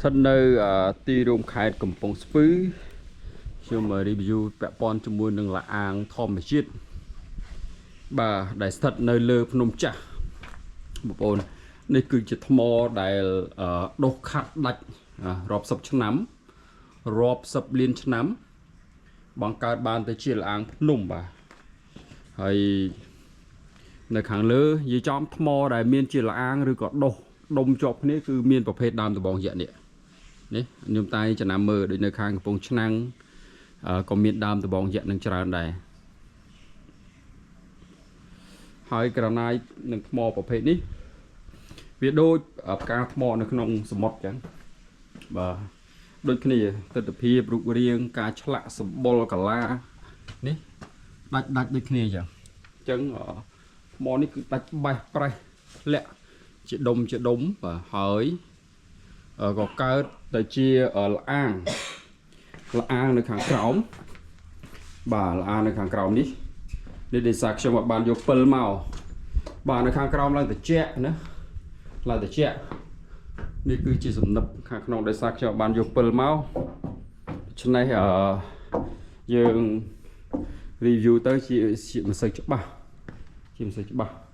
ស្ថិតនៅទីរួមខេត្តកំពង់ស្ពឺខ្ញុំ review ពាក់ព័ន្ធជាមួយនឹងល្អាងធម្មជាតិបាទដែលស្ថិតនៅលើភ្នំចាស់បងប្អូននេះគឺជាថ្មដែលដុសខាត់ដាច់រាប់សិបឆ្នាំរាប់សិបលានឆ្នាំ បង្កើតបានទៅជាល្អាងភ្នំបាទហើយនៅខាងលើនិយាយចំថ្មដែលមានជាល្អាងឬក៏ដុះដុំជាប់គ្នាគឺមានប្រភេទដើមដំបងយក្សនេះនេះខ្ញុំតែចំណាំមើលដូចនៅខាងកំពង់ឆ្នាំងក៏មានដើមដំបងយក្សនឹងច្រើនដែរហើយក្រណាយនឹងថ្មប្រភេទនេះវាដូចផ្កាថ្មនៅក្នុងសមុទ្រចឹងបាទដូចគ្នាទិដ្ឋភាពរូបរាងការឆ្លាក់សម្បុរកាឡានេះដាច់ដាច់ដូចគ្នាចឹងអញ្ចឹងថ្មនេះគឺដាច់បេះប្រេះលាក់ជាដុំជាដុំបាទហើយក៏កើតទៅជាល្អាងល្អាងនៅខាងក្រោមបាទល្អាងនៅខាងក្រោមនេះនេះដោយសារខ្ញុំបានយកពិលមកបាទនៅខាងក្រោមឡើងត្រជាក់ណាឡើងត្រជាក់នេះគឺជាសំណឹបខាងក្នុងដោយសារខ្ញុំបានយកពិលមកដូច្នេះអឺយើង review ទៅជាជាមិនសូវច្បាស់ជាមិនសូវច្បាស់។